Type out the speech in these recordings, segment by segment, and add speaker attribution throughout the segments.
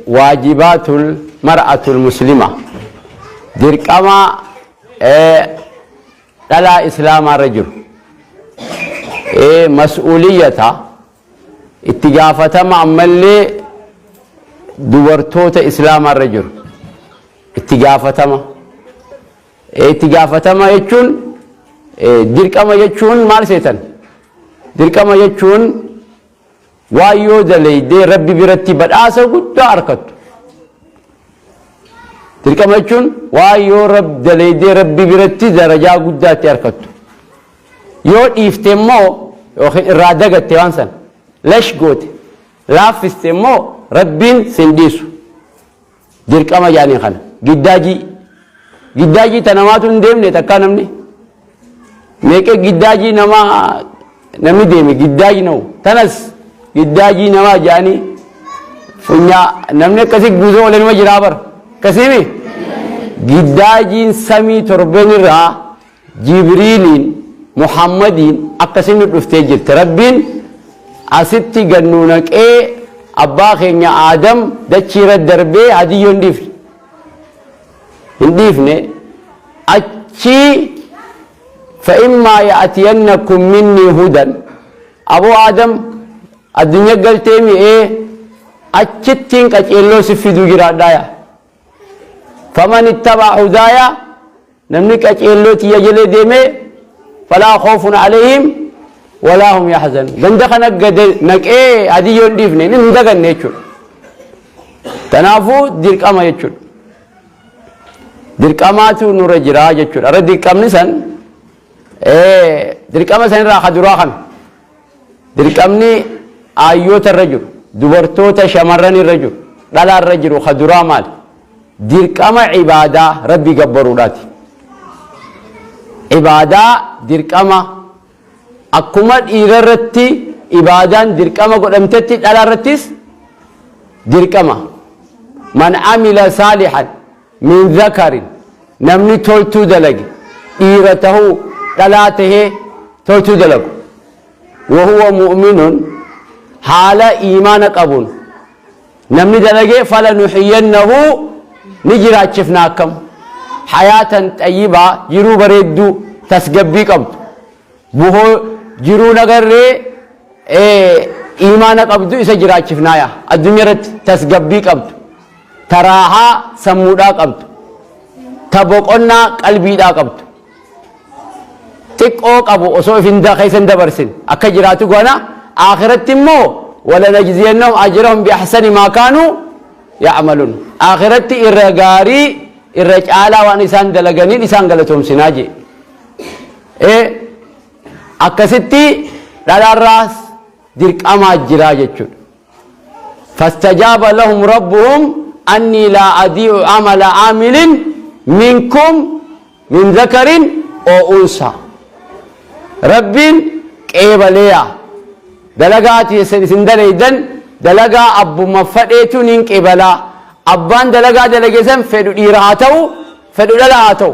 Speaker 1: Waajibaatul mar'atul muslima, dirqama dhalaa islaamaa irra jiru, mas'uuliyyata, itti gaafatama, ammallee dubartoota islaamaa irra jiru itti gaafatama. Itti gaafatama jechuun, dirqama jechuun maal seetan? Dirqama jechuun waan yoo dalaydee Rabbi biratti badhaasa guddaa argattu. Dirqama jechuun waan yoo dalaydee Rabbi biratti darajaa guddaatti argattu. Yoo dhiifte immoo yookiin irraa dagatte, waan san lash goote, laaffiste immoo, Rabbiin sin dhiisu. Dirqama jaanii kana giddaajii. Giddaajii ta namaatu hin deemne takkaa. Namni meeqee giddaajii namaa namni deeme? Giddaajii na'u tanas giddaajii namaa jaanii funyaa namni akkasii guuzoo olee nama jiraa bara akkasiimi. Giddaajiin samii torben irraa Jibriiliin Muhammadiin akkasin nu dhuftee jirti. Rabbiin asitti gannuu naqee abbaa keenya Aadam dachiirra darbee hadiyyoo hin dhiifne, hin dhiifne achii. فإما يأتينكم مني هدى. Aboo Aadam, addunyaa galtee mi'ee achittiin qaceelloo si fiduu jiraadhaaya. فمن اتبع هداي, namni qaceelloo tiyya jalee deemee, فلا خوف عليهم ولا هم يحزنون. Ganda kana gad naqee hadiyyoo hin dhiifne, hin daganne jechuudha. Kanaafuu dirqama jechuudha. Dirqamaatu nurra jira jechuudha. Irra dirqamni san, dirqama san irraa kaduraa kana, dirqamni ayyoota irra jiru, dubartoota shamarran irra jiru, dhalaa irra jiru kaduraa maali? Dirqama ibaadaa, Rabbi gabbaruudhaati. Ibaadaa dirqama, akkuma dhiira irratti ibaadaan dirqama godhamtetti, dhala irrattis dirqama. من عمل صالحا من ذكر, namni toltuu dalage, dhiira tahuu dhalaa tahee toltuu dalagu, وهو مؤمن, haala iimaana qabuun namni dalage, فلنحيينه, ni jiraachifna. Akkam? حياة طيبة, jiruu bareedduu tasgabbii qabdu, buhoo jiruu nagarree iimaana qabdu isa jiraachifnaaya. Addunyaa irratti tasgabbii qabdu, taraahaa sammuudhaa qabdu, ta boqonnaa qalbiidhaa qabdu, xiqqoo qabu osoo ifin keessa hin dabarsin akka jiraatu goona. Akhiratti immoo ولنجزينهم أجرهم بأحسن ما كانوا يعملون. Akhiratti irra gaarii, irra caalaa waan isaan dalaganiin isaan galatoomsinaa jee. Akkasitti dhalaarraas dirqamaa jiraa jechuudha. فاستجاب لهم ربهم أني لا أضيع عمل عامل منكم من ذكر أو أنثى. Rabbiin qeebaleeya dalagaa isin dalaydan, dalagaa abbuma fadheetu nin qeebalaa. Abbaan dalagaa dalageessan fedhu dhiira haa ta'u, fedhu dhala haa ta'u.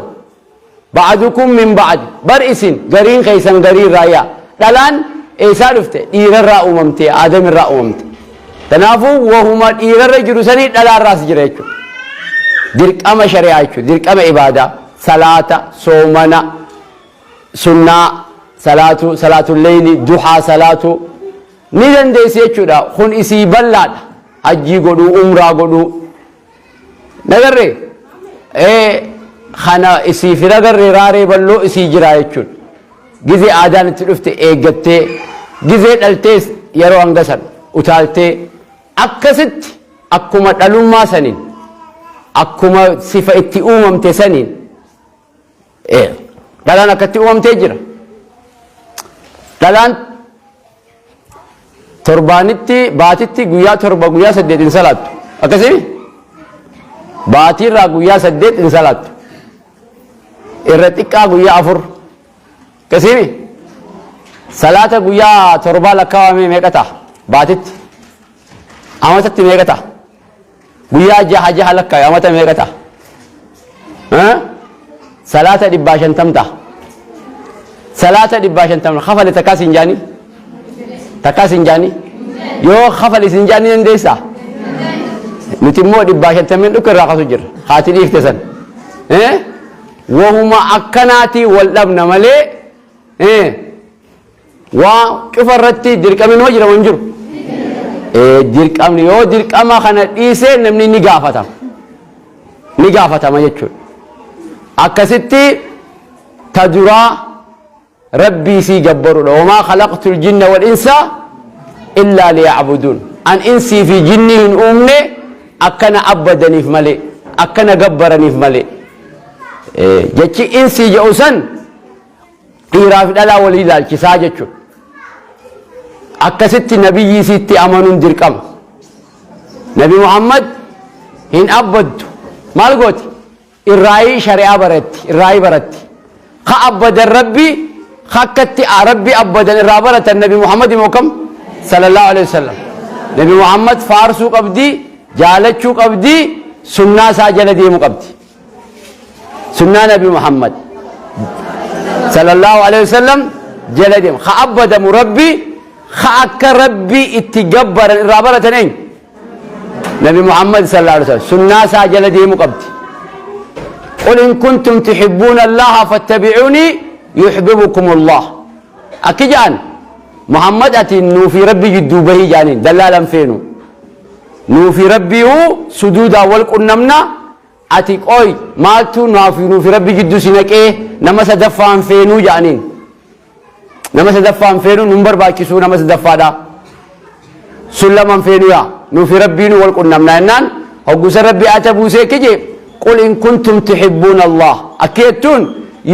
Speaker 1: بعضكم من بعض, bar isin gariin keeysan garii irraa yaa. Dhalaan eessaa dhufte? Dhiirarraa uumamte, Aadam irraa uumamte. Kanaafuu wahuma dhiirarra jiru sanii dhalaarraas jira jechuudha. Dirqama shari'aa jechuudha, dirqama ibaadaa, salaata, soomana sunnaa salaatu, salaatu leyli, duhaa salaatu ni dandeessi jechuudha. Kun isii bal'aadha. Hajjii godhuu, umraa godhuu nagarree kana isii fi nagarree raaree bal'oo isii jira jechuudha. Gizee aadaan itti dhufte eeggattee, gizee dhaltees yeroo hanga san utaaltee, akkasitti akkuma dhalummaa saniin, akkuma sifa itti uumamte saniin, dhalaan akkatti uumamtee jira. Dhalaan torbaanitti, baatitti guyyaa 7, guyyaa 8 hin salaattu. Akkasii baatiirraa guyyaa 8 hin salaattu, irra xiqqaa guyyaa 4. Akkasii salaata guyyaa 7 lakkaawamee meeqa ta'a baatitti? Amatatti meeqa ta'a? Guyyaa jaha jaha lakkaawe, amata meeqa ta'a? Salaata 150 ta'a. Salaata 150 kafale takkaas hin jaanii, takkaas hin jaanii. Yoo kafale isin jaanii dandeessaa? Nuti immoo 150n dhukke irraa kaasu jirra. Haati dhiifte san. Wahuma akkanaatii wal dhabna malee waa cufa irratti dirqamni noo jira hin jiru. Dirqamni yoo dirqama kana dhiise namni ni gaafatama. Ni gaafatama jechuudha. Akkasitti ta duraa Rabbii sii gabbaruudha. Wamaa khalaqtul jinna wal insa illaa liya'buduun. An insii fi jinnii hin uumne akkana abbadaniif malee, akkana gabbaraniif malee. Jechi insii jedhu san dhiiraa fi dhalaa walii ilaalchisaa jechuudha. Akkasitti nabiyyii isiitti amanuun dirqama. Nabi Muhammad hin abbaddu. Maal gooti? Irraayii shari'aa baratti, irraayii baratti. Ka abbadan Rabbi, ka akkatti Rabbi abbadan irraa baratan Nabi Muhammad immoo kam? Sallallahu alaihi wasallam. Nabi Muhammad faarsuu qabdi, jaalachuu qabdi, sunnaa isaa jala deemuu qabdi. Sunnaa Nabi Muhammad sallallahu alaihi wasallam jala deema. Ka abbadamu Rabbi, ka akka Rabbi itti gabbaran irraa baratan eenyu? Nabi Muhammad sallallahu alaihi wasallam sunnaa isaa jala deemuu qabdi. Qul in kuntum tuhibbuuna Allaha fattabi'uuni yuhibbukum Allah. Akki ja'an Muhammad ati nuufi Rabbi jidduu bahii ja'aniin dallaalan feenu. Nuufi Rabbii huu suduudaan wal qunnamna ati qooy maaltu nuufi Rabbi jidduu si naqee nama sadaffaan feenuu ja'aniin. Nama sadaffaan feenu nun barbaachisuu nama sadaffaadha. Sun laman feenu yaa nuufi Rabbiinuu wal qunnamna jennaan hoggusa Rabbi ata buusee kije qul in kuntum tuhibbuuna Allah akki jettuun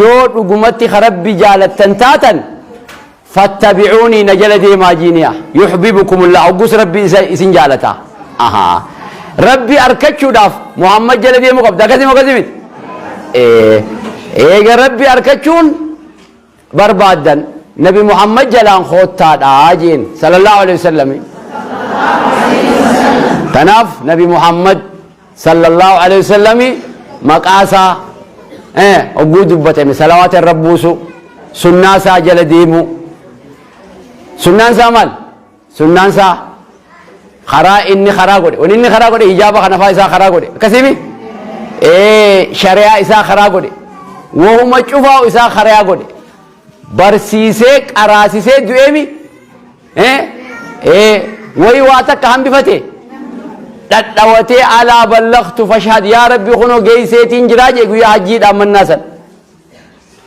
Speaker 1: yoo dhugumatti ka Rabbi jaalattan taatan fattabi'uunii na jala deemaa jiiniya yuhbibukumullah hoggus Rabbi isa isin jaalata. Ahaa. Rabbi arkachuudhaaf Muhammad jala deemuu qabda akkasii moo akkasii miti? Eega Rabbi arkachuun barbaaddan Nabi Muhammad jalaan koottaadha jeen sallallahu alaihi wasallam. Kanaaf Nabi Muhammad sallallahu alaihi wasallam maqaa isaa hogguu dubbatame salawaata irra buusu, sunnaa isaa jala deemu. Sunnaan isaa maal? Sunnaan isaa karaa inni karaa godhe. Wanni inni karaa godhe hijaaba kana faa isaa karaa godhe. Akkasiimi? Shari'aa isaa karaa godhe. Wahuma cufaa isaa karaa godhe. Barsiisee qaraasisee du'eemi? Wayi waa takka hambifate? Dhadhawatee alaa ballagtu fashhad yaa Rabbi kunoo geesseetiin jiraa jee guyyaa hajjiidhaan mannaa san.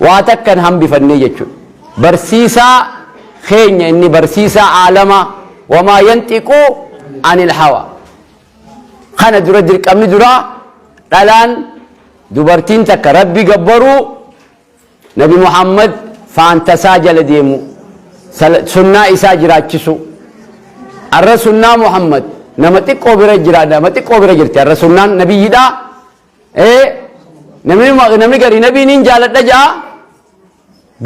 Speaker 1: Waa takka hin hambifannee jechuudha. Barsiisaa keenya inni barsiisaa aalamaa wamaa yanxiqu anil hawa. Kana dura dirqamni duraa dhalaan dubartiin takka Rabbi gabbaruu Nabi Muhammad faantasaa jala deemu sunnaa isaa jiraachisu. Arra sunnaa Muhammad nama xiqqoo bira jira nama xiqqoo bira jirti arra sunnaan nabiyyidhaa. Ee namni namni garii nabii niin jaaladha ja'a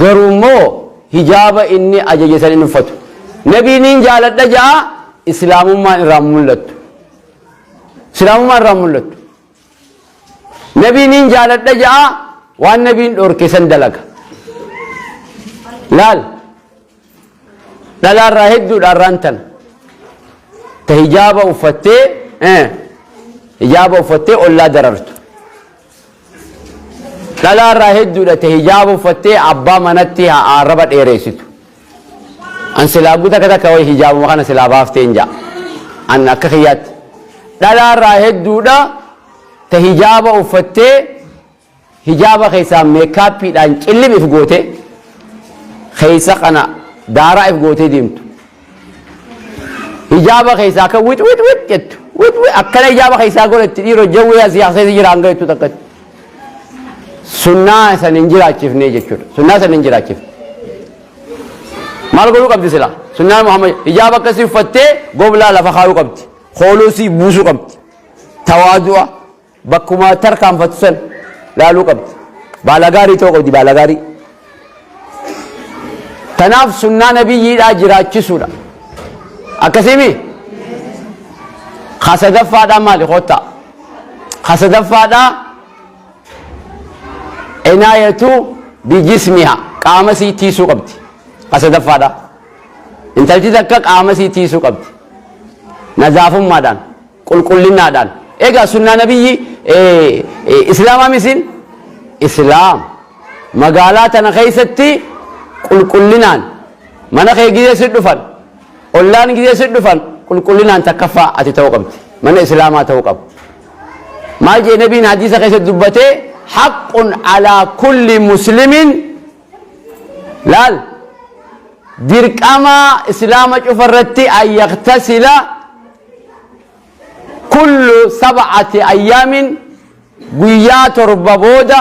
Speaker 1: garuu immoo hijaaba inni ajaje san hin uffatu. Nabii niin jaaladha ja'a islaamummaan irraa mul'attu. Islaamummaan irraa mul'attu. Nabii niin jaaladha ja'a waan nabiin dhorke san dalaga. Laal Dhalaarraa hedduudha arraan tana. Ta hijaaba uffattee hijaaba uffattee ollaa darartu. Dhalaarraa hedduudha ta hijaaba uffattee abbaa manatti arraba dheereessitu. An silaa guta takka takka wayi hijaabuma kana silaa baafteen ja'a. An akka kiyyaatti. Dhalaarraa hedduudha ta hijaaba uffattee Hijaaba keessaan meekaappiidhaan cillim if gootee keessa kana daaraa if gootee deemtu. Hijaaba keessaa akka wix wix wix jettu. Wix wix akkana hijaaba keessaa godhatti dhiiroo jawwee asii as keessa jira hanga jettu takkatti. Sunnaa san hin jiraachifne jechuudha. Sunnaa san hin jiraachifne. Maal godhuu qabdi sila? Sunnaan Muhammad hijaaba akkasii uffattee goblaa lafa kaayuu qabdi. Kooluu buusuu qabdi. Tawaadu'a. Bakkuma tarkaanfattu san laaluu qabdi. Baala gaarii ta'uu qabdi baala gaarii. Tanaaf sunnaa nabiyyiidhaa jiraachisuudha. Akkasiimi? Ka sadaffaadhaa maali kottaa? Ka sadaffaadhaa inaayatu bijismiha qaama sii tiisuu qabdi. Ka sadaffaadhaa. Intalti takka qaama sii tiisuu qabdi. Nazaafummaadhaan, qulqullinnaadhaan. Egaa sunnaa nabiyyi islaamaa misin islaam magaalaa tana keessatti qulqullinaan mana kee gizee si dhufan, ollaan gizee si dhufan, qulqullinaan takkaffaa ati ta'uu qabdi. Mana islaamaa ta'uu qaba. Maal jee nabiin hadiisa keessatti dubbatee? Haqqun alaa kulli muslimin, laal, dirqama islaama cufa irratti, an yaktasila kullu sab'ati ayyaamin, guyyaa 7 booda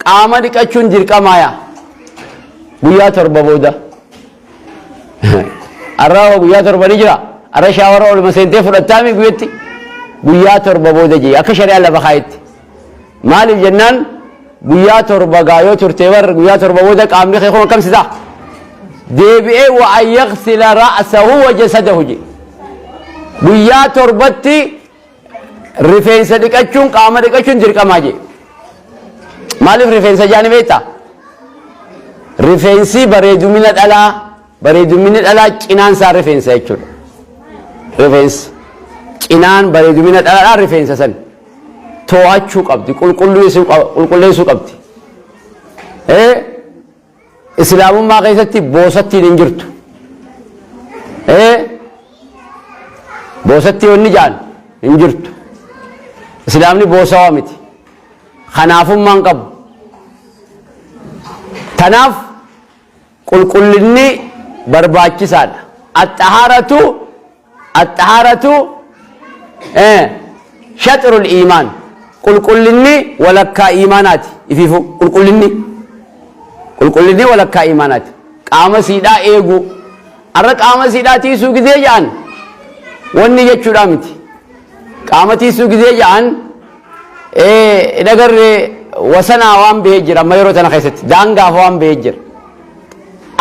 Speaker 1: qaama dhiqachuun dirqamaaya. Guyyaa 7 booda. Arraa hoo guyyaa 7 ni jira? Arra shower olma seentee fudhattaami guyyatti. Guyyaa 7 booda jee akka shari'aan lafa kaayetti. Maaliif jennaan, guyyaa 7 gaa yoo turte bar, guyyaa 7 booda qaamni kee kun akkam si ta'a? Deebi'ee wa an yaghsila ra'sahu wa jasadahu jee. Guyyaa 7tti rifeensa dhiqachuun, qaama dhiqachuun dirqamaa jee. Maaliif rifeensa jaani beektaa? Rifeensi bareedumina dhalaa, bareedumini dhalaa cinaan isaa rifeensa jechuudha. Rifeensi cinaan bareedumina dhalaadhaa rifeensa san to'achuu qabdi, qulqulleessuu qabdi. Islaamummaa keessatti boosattiin hin jirtu. Boosattii wanni jaan hin jirtu. Islaamni boosawaa miti. Kanaafummaan qabu. Tanaaf qulqullinni barbaachisaadha. Axxahaaratu shaxrul iimaan. Qulqullinni walakkaa iimaanaati. Ifiifu qulqullinni walakkaa iimaanaati. Qaama siidhaa eeguu. Arra qaama siidhaa tiisuu gizee ja'an wanni jechuudha miti. Qaama tiisuu gizee ja'an hin agarree, wasanaa waan bahee jira amma yeroo tana keessatti daangaaf waan bahee jira.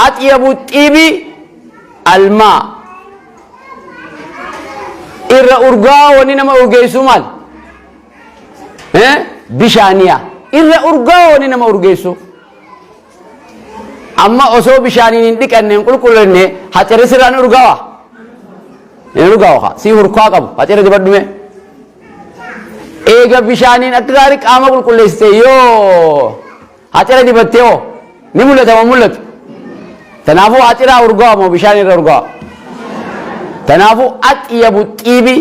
Speaker 1: Axyabu xiibi almaa, irra urgaa wanni nama urgeessuu maal? Bishaaniya. Irra urgaa wanni nama urgeessu. Amma osoo bishaaniin hin dhiqanne, hin qulqullinne, haxirri sirraan urgaawa? Hin urgaawa. Si hurkaa qabu haxirri dibadhume. Eega bishaaniin akka gaarii qaama qulqulleessite, yoo haxira dibattee hoo ni mul'ata moo mul'atu? Kanaafuu haxiraa urgaawa moo bishaan irra urgaawa? Kanaafuu axyabu xiibi,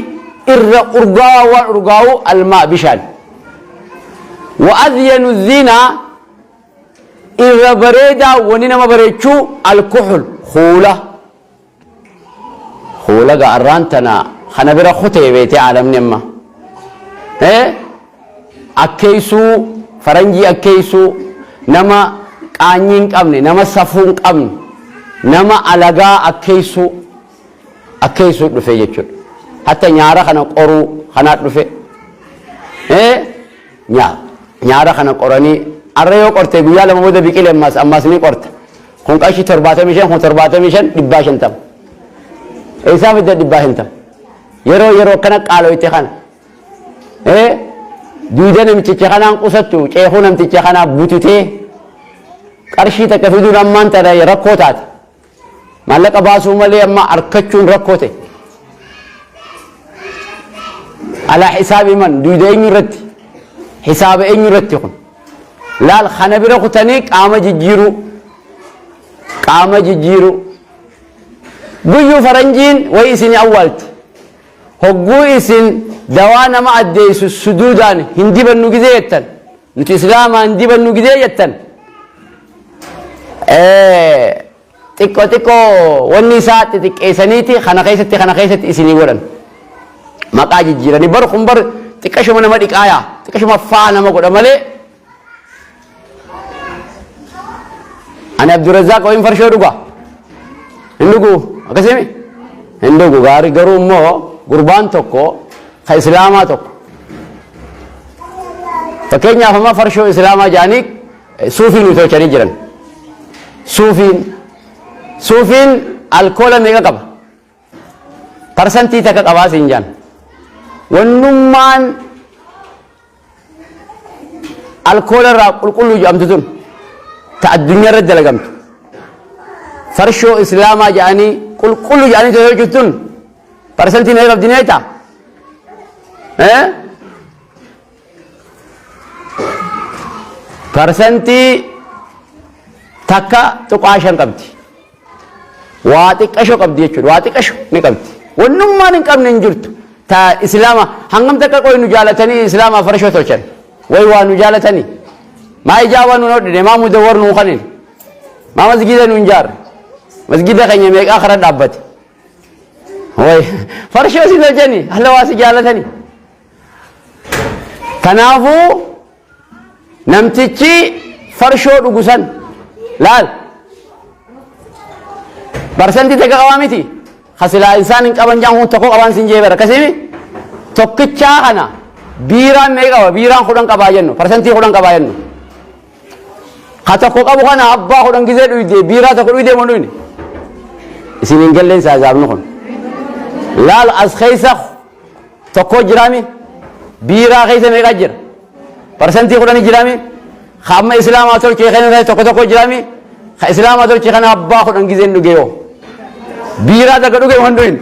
Speaker 1: irra urgaawa waan urgaawu, almaa, bishaan. Wa azyanu zinaa, irra bareedaa wani nama bareechuu, alkuxul, kuula. Kuula gaa arraan tana kana bira kutee beetee aalamni amma akkeessuu, faranjii akkeessuu, nama qaanyii hin qabne, nama safuu hin qabne, nama alagaa akkeessuu dhufe jechuudha. Hatta nyaara kana qoruu kanaa dhufe. Nyaara kana qoranii, arra yoo qorte guyyaa 2 booda biqile, ammas ammas ni qorta. Kun qarshii 75, kun 75, 150. Eessaa fidda 150? Yeroo yeroo akkana qaaloyte kana. Duuda namticha kanaan qusattu, ceekuu namticha kanaa bututee qarshii takka fiduun ammaan tana rakkoo taate. Maallaqa baasuu malee amma arkachuun rakkoo ta'e. Alaa xisaabi man? Duuda eenyu irratti? Hisaaba eenyu irratti kun? Laal, kana bira kutanii qaama jijjiiruu. Qaama jijjiiruu. Guyyuu faranjiin wayi isin awwaalti. Hogguu isin dawaa nama addeessu suduudaan hin dibannu gizee jettan. Nuti islaamaa hin dibannu gizee jettan. Xiqqoo xiqqoo wanni isaa xixiqqeessaniiti kana keessatti isinii godhan. Maqaa jijjiiranii bar kun bar xiqqashuma nama dhiqaayaa, xiqqashuma faa nama godha malee. Ani Abdurrazzaaq wayin farshoo dhugaa? Hin dhugu, akkasimi? Hin dhugu gaarii, garuu immoo gurbaan tokko ka islaamaa tokko, fakkeenyaaf amma farshoo islaamaa jedhanii suufii nu tolchanii jiran. Suufiin alkoola meeqa qaba? 1% qabaa siin jaan. Wannummaan alkoola irraa qulqulluu jedhamtu tun ta addunyaa irratti dalagamtu. Farshoo islaamaa jedhanii qulqulluu jedhanii tolchuun tun parsantii meeqa qabdi neeta? Parsantii 1.5 qabdi. Waa xiqqasho qabdi jechuudha. Waa xiqqasho ni qabdi. Wannummaan hin qabne hin jirtu. Ta Islaama hangam takka qoy nu jaalatanii Islaamaa farshoo tolchan. Way waa nu jaalatanii. Maa ijaaba nu hodhine, maa mudawwar nu kanin. Maa masgiida nu hin jaarre. Masgiida keenya meeqaa kara dhaabbate. Way farshoo si tolchanii halla waa si jaalatanii. Kanaafuu namtichi farshoo dhugu san laal parsantii takka qabaa miti ka silaa insaan hin qaban jaan kun tokko qabaan sin jee bara akkasii tokkichaa kana biiraan mee qaba? Biiraan 10 qabaa jennu, parsantii 10 qabaa jennu. Ka tokko qabu kana abbaa 10 gizee dhuyde, biiraa tokko dhuyde moo dhuyne? Isin hin galleen saazaabni kun. Laal, as keessa tokko jiraami, biiraa keessa meeqa jira? Parsantii 10 jiraami. Ka amma Islaamaa tolchee kana tokko tokko jiraami. Ka Islaamaa tolchee kana abbaa 10 gizeen dhuge yoo biiraa takka dhuge waan dhuyin.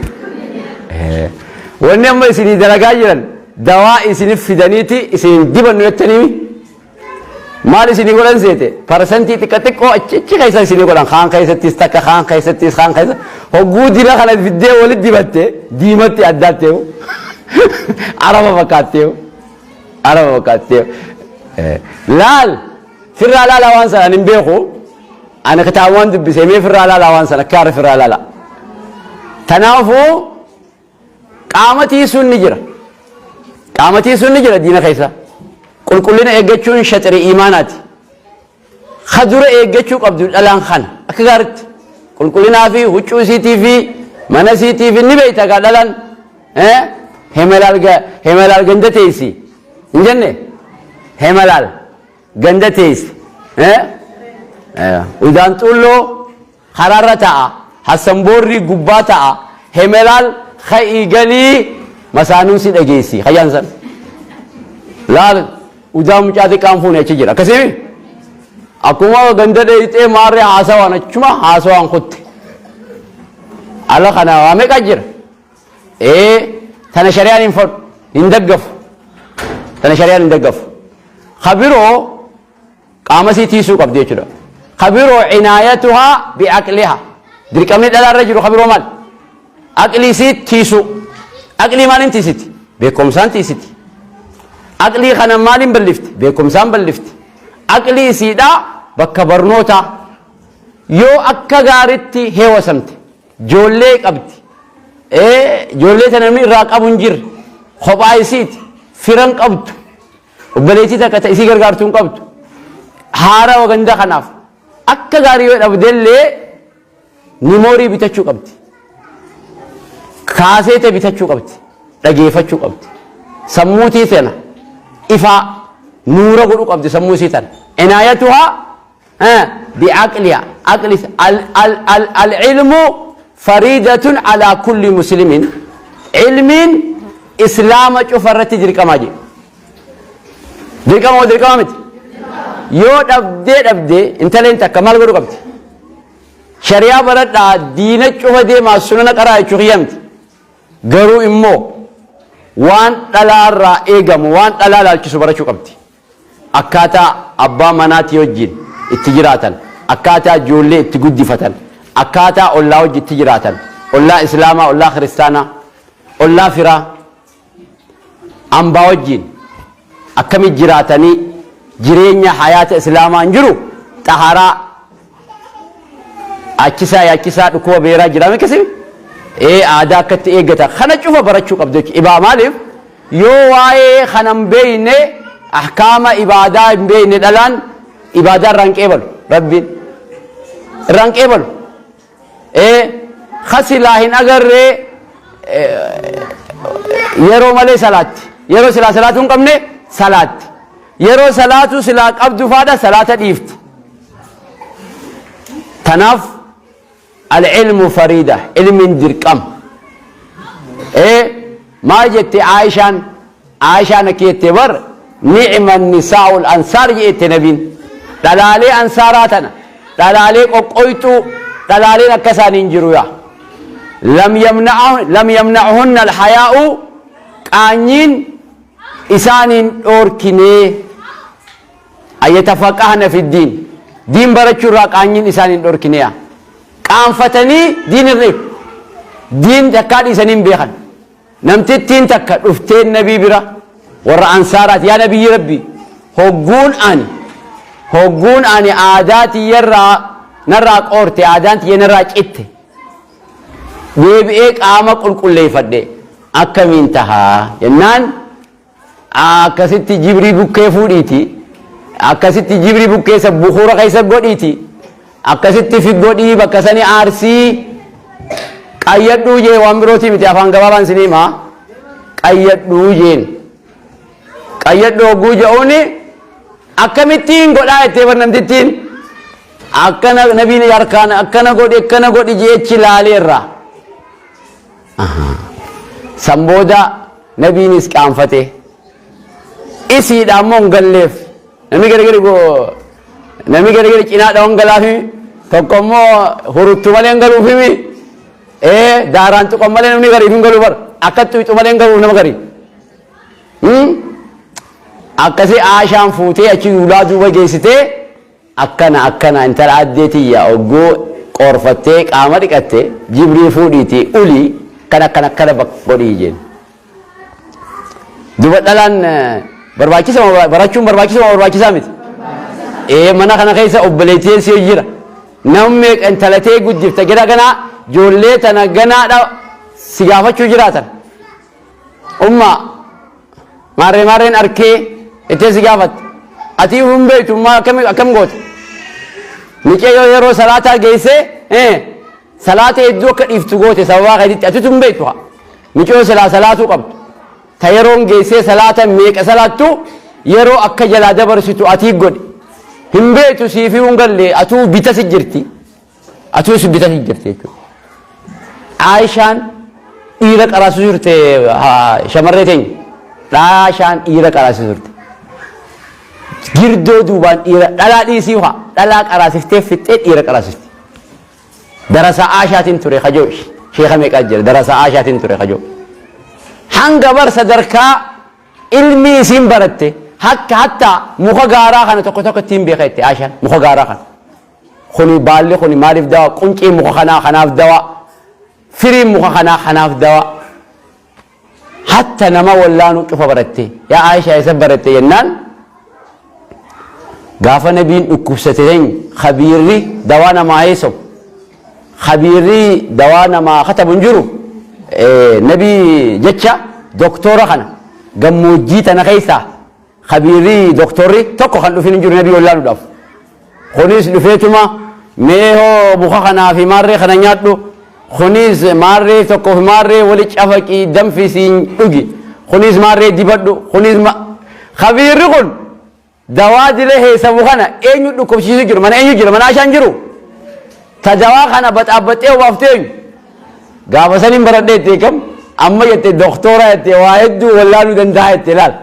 Speaker 1: Wanni amma isinii dalagaa jiran dawaa isinif fidaniiti isin dibannu jettanii maal isinii godhan seete? Parsantii xiqqa xiqqoo achi achi keessa isinii godhan. Kaan keessattis takka, kaan keessattis, kaan keessa. Hogguu dila kana fiddee walitti dibatte diimatti addaatteewu, Araba fakkaatteewu, Araba fakkaatteewu. Laal, firraa laalaa waan sana. Ani hin beeku, ani kitaabaan dubbisee. Mee firraa laalaa waan sana, akka firraa laalaa. Kanaafuu qaama tiisuun ni jira, qaama tiisuun ni jira. Diina keessa qulqullina eeggachuun shaxirii iimaanaati. Ka dura eeggachuu qabdu dhalaan kana akka gaaritti qulqullinaa fi huccuu isiitii fi mana isiitii fi ni beeyta gaa. Dhalaan hemelaal ganda teessi hin jenne, hemelaal ganda teessi, udaan xuulloo karaarra ta'a, hassanboorrii gubbaa ta'a. Hemelaal ka'ii galii masaanuun si dhageessi kayyaan san. Laal, udaa mucaa xiqqaan fuune achi jira. Akkasii akkuma ganda dheeyxee maarree haasawaan achuma haasawaan kutte. Ala kana waa meeqa jira? Ee, tana shari'aan hin fadhu, hin daggafu. Tana shari'aan hin daggafu. Kabiroo qaama sii tiisuu qabdi jechuudha. Kabiroo cinaayatuhaa bi'aqliha. Dirqamni dhalaarra jiru kabiroo maal? Aqlii sii tiisuu. Aqlii maaliin tiisiti? Beekumsaan tiisiti. Aqlii kana maaliin ballifti? Beekumsaan ballifti. Aqlii isiidhaa bakka barnootaa yoo akka gaaritti heewasamte, ijoollee qabdi. Ijoollee tana namni irraa qabu hin jirre, kophaa isiiti, firan qabdu, obboleettii takka ta isii gargaartu hin qabdu. Haarawa ganda kanaaf akka gaarii yoo dhabdellee memory bitachuu qabdi. Kaaseeta bitachuu qabdi. Dhageeffachuu qabdi. Sammuutii tana ifaa nuura godhuu qabdi sammuu isii tana. Cinaayatuhaa bi'aqliha aqli. Al-ilmu fariidatun alaa kulli muslimin. Ilmiin Islaama cufa irratti dirqamaa jedhe. Dirqama moo dirqama miti? Yoo dhabdee dhabdee intaleen takka maal godhuu qabdi? Shari'aa baradhaa, diina cufa deemaa, sunana qaraa jechuu kiyya miti. Garuu immoo waan dhalaarraa eegamu, waan dhalaa laalchisu barachuu qabdi. Akkaataa abbaa manaatii wajjin itti jiraatan, akkaataa ijoollee itti guddifatan, akkaataa ollaa wajji itti jiraatan, ollaa Islaamaa, ollaa Kiristaanaa, ollaa firaa, ambaa wajjin akkamit jiraatanii, jireenya hayaata Islaamaa hin jiru, xaharaa achisaa yaachisaa, dhukkuba beeraa jiraame akkasii ee aadaa akkatti eeggata kana cufa barachuu qabdu jechuudha. Ibaa maaliif yoo waa'ee kana hin beekne, ahkaama ibaadaa hin beekne, dhalaan ibaadaa irraa hin qeebalu, Rabbiin irraa hin qeebalu. Ee, kasilaa hin agarree yeroo malee salaatti, yeroo silaa salaatuu hin qabne salaatti, yeroo salaatu silaa qabdu faadha salaata dhiifti. Tanaaf al-ilmu fariida, ilmiin dirqama. Ee, maal jette Aayishaan? Aayishaan akka jette bar, "Nicma nisaa'ul ansaar" jette nabiin. Dhalaalee ansaaraa tana, dhalaalee qoqqoyxuu, dhalaaleen akka isaanii hin jiru. Yaa lam yamna'uhunna alhayaa'u, qaanyiin isaaniin dhoorkinee. An yatafaqqahna fi diin. Diin barachuu irraa qaanyiin isaan hin dhorkineya. Qaanfatanii diin irra diin takkaa dhiisanii hin beekan. Namtittiin takka dhuftee nabii bira, warra ansaaraati, yaa nabiyyi rabbii, hogguun ani aadaa tiyyarraa narraa qoorte, aadaan tiyya narraa citte, deebi'ee qaama qulqulleeffadhe akkamiin tahaa jennaan, akkasitti jibrii bukkee fuudhiiti, akkasitti jibrii bukkeessa bukuura keessa godhiiti, akkasitti fi godhii bakka sani aarsii qayyadhuu jee. Waan birootii miti, afaan gabaabaan sinii himaa. Qayyadhuu jeen. Qayyadhuu hogguu je'uuni akkamittiin godhaa jettee bar namtittiin. Akkana nabiin harkaan akkana godhi, akkana godhi jeechi laaleerra. San booda nabiinis qaanfate. Isiidha ammoo hin galleef. Namni gargari cinaa dhawan galaafi, tokko immoo huruttu malee hin galuufimi. Ee, daaraan tuqan malee namni gariif hin galuu bar. Akka tuqxu malee hin galuuf nama garii. Akkasii Aashaan fuutee achi duulaa duuba geessitee, akkana akkana, intala addee tiyya, ogguu qoorfattee qaama dhiqatte jibrii fuudhiitii ulii kan akkana akkana godhii jeen. Duba dhalaan barbaachisa barachuun barbaachisa moo barbaachisaa miti? Ee, mana kana keessa obboleettiin si jira. Namni meeqa intalatee guddifta gara ganaa ijoollee tana ganaadha si gaafachuu jiraatan. Umma, maarree maarreen arkee ittee si gaafatte. Ati hin beektu akkam akkam goota? Micee yoo yeroo salaataa geessee salaata hedduu akka dhiiftu goote sababaa keetitti, atitu hin beektu haa. Micoo silaa salaatuu qabdu. Ta yeroon geessee salaata meeqa salaattu yeroo akka jalaa dabarsitu atii godhe. Hin beektu, siifii hin galle, atuu bitasi jirti. Atuu si bitasi jirti jechuudha. Aayishaan dhiira qaraasuu turte, shamarree teenya. Aayishaan dhiira qaraasuu turte. Girdoo duubaan dhiira dhalaa dhiisii haa dhalaa qaraasiftee fixxee dhiira qaraasifte. Darasaa Aayishaatiin ture kajoo, sheeka meeqaa jira, darasaa Aayishaatiin ture kajoo. Hanga bar sadarkaa ilmi isiin baratte hakka hatta muka gaaraa kana tokko tokko ittiin beeka jette Aayishaan muka gaaraa kana. Kuni baalli kuni maaliif dawa, qunceen muka kanaa kanaaf dawa, firiin muka kanaa kanaaf dawa. Hatta nama wallaanuu cufa baratte. Yaa Aayishaa, eessa baratte jennaan, gaafa nabiin dhukkubsate khabiirri dawaa namaa heesamu, khabiirri dawaa namaa katabu hin jiru. Nabii jecha doktora kana gammoojjii tana keessaa khabiirri doktorri tokko kan dhufin hin jiru nabii wallaanuudhaaf. Kunis dhufeetuma, mee hoo muka kanaa fi maarree kana nyaadhu, kunis maarree tokkoof maarree wali cafaqii danfisiin dhugi, kunis maarree dibadhu, kunis khabiirri kun dawaa dilee heessamu kana eenyu dhukkubsiisu jiru? Mana eenyu jira? Mana Aashaan jiru. Ta dawaa kana baxaabbaxee obaaftee eenyu? Gaafa saniin baradhee jettee kam amma jette doktora jette, waa hedduu wallaaluu danda'a jette. Laal,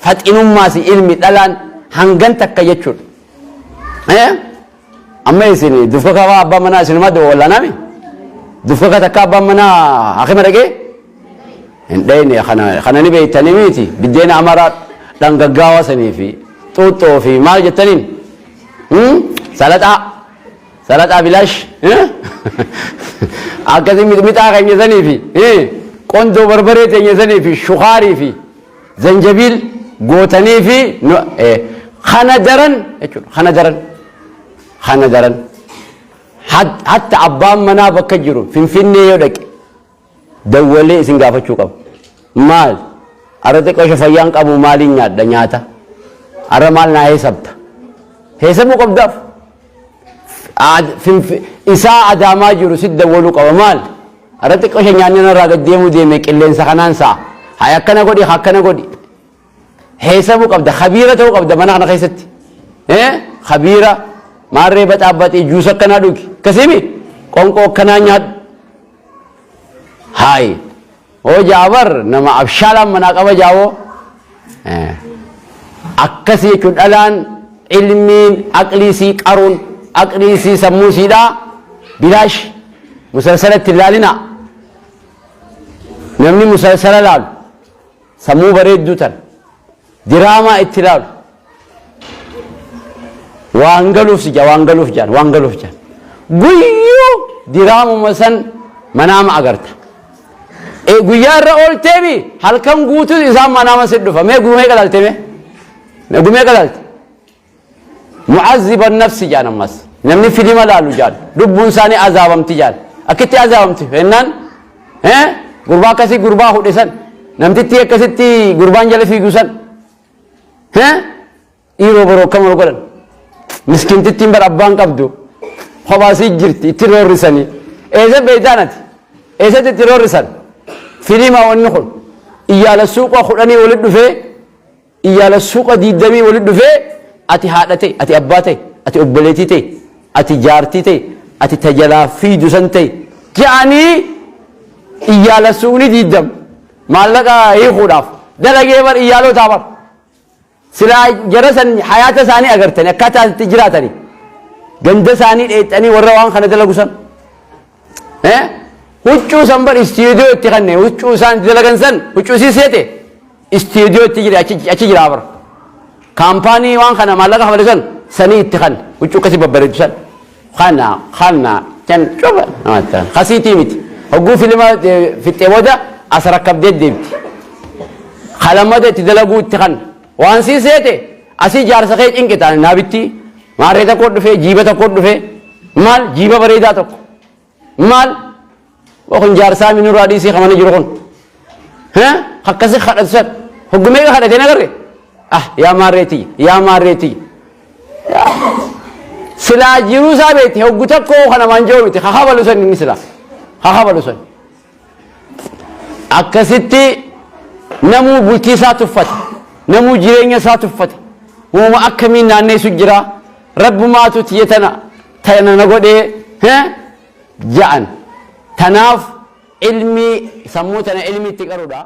Speaker 1: faxinummaas ilmi dhalaan hangan takka jechuudha. Amma isin dufka kafaa abbaan manaa isinuma wallaaname, dufka takka abbaan manaa hakima dhaqee hin dhayne. Kana ni beektanii miti? Biddeena amaraa dhangaggaawaa sanii fi xuuxxoo fi maal jettaniin, salaxaa salaxaa bilaash akkasii, mixmixaa keenya sanii fi qondoo barbaree teenya sanii fi shukaarii fi zanjabiil gootanii fi kana daran jechuudha. Kana daran hatta abbaan manaa bakka jiru Finfinnee yoo dhaqe dawwalee isin gaafachuu qaba. Maal arra xiqqoo fayyaan qabu, maaliin nyaadha nyaata, arra maal naa heesabta? Heesabuu qabdaaf. Isaa Adaamaa jiru si dawwaluu qaba. Maal arra xiqqoo nyaanni narraa gad deemuu deeme, qilleensa kanaan sa'a, hay akkana godhi, akkana godhi, heesabuu qabda. Khabiira ta'uu qabda mana kana keessatti. Khabiira maarree baxaabbaxii, juusa akkanaa dhugi, akkasiimi, qonqoo akkanaa nyaadhu. Hayi, hoo jaabar nama abshaalaan manaa qaba jaawoo akkasii jechuun. Dhalaan ilmiin aqlii sii qaruun, aqlii sii sammuu siidhaa bilaash. Musalsala itti ilaalina. Namni musalsala laalu, sammuu bareedduu tan diraamaa itti ilaalu. Waan galuuf si jaa, waan galuuf jaan, waan galuuf jaan. Guyyuu diraamuma san manaama agarta. Guyyaa irra oolteemi halkan guutuu isaan manaama si dhufa. Mee gumee qalalte mee? Mee gumee qalalte? Mu'azziba nafsi jaan ammas. Namni filima laalu jaan. Lubbuun isaanii azaabamti jaan. Akkitti azaabamti jennaan gurbaa akkasii gurbaa hudhe san, namtitti akkasitti gurbaan jala fiigu san, dhiiroo boroo akkam wal godhan, miskiintittiin bar abbaan qabdu kophaasii jirti, itti roorrisanii. Eessa beektaan ati? Eessatti itti roorrisan? Filima wanni kun iyyaala suuqa 10 walitti dhufee, iyyaala suuqa 20 walitti dhufee, ati haadha ta'e, ati abbaa ta'e, ati obboleettii ta'e, ati jaartii ta'e, ati tajalaa fiidu san ta'e je'anii iyyaala suuqni 20 maallaqa hiikuudhaaf dalagee bar iyyaalotaa bar. Silaa jara san hayaata isaanii agartanii, akkaataa itti jiraatanii, ganda isaanii dheexxanii, warra waan kana dalagu san huccuu san bar istiidiyoo itti kanne, huccuu isaan itti dalagan san, huccuu isii seete istiidiyoo itti jira, achi jira bar. Kaampaanii waan kana maallaqa kafale san sanii itti kanne, huccuu akkasii babbareedu san kana kana kan cufa namatti kasiitii miti. Hogguu filima fixxee booda as rakkabdee deemti. Kalamada itti dalaguu itti kan waan sii seete asii jaarsa kee cinqita naabitti maarree tokko dhufee, jiiba tokko dhufee, maal jiiba bareedaa tokko, maal kun jaarsaa minurraa dhiisii kamana jiru kun akkasi kadhatu san hoggumee kadhatee nagarre. Ah, yaa maarreetii, yaa maarreetii, silaa jiruu isaa beekte hoggu tokko kana maan jiru miti kakabalu san, inni silaa kakabalu san. Akkasitti namuu bultii isaa tuffata, namuu jireenya isaa tuffata. Uuma akkamiin naanneessu jira, rabbumaatu tiyya tana tana na godhee ja'an. Tanaaf ilmi sammuu tana ilmi itti qaruudha.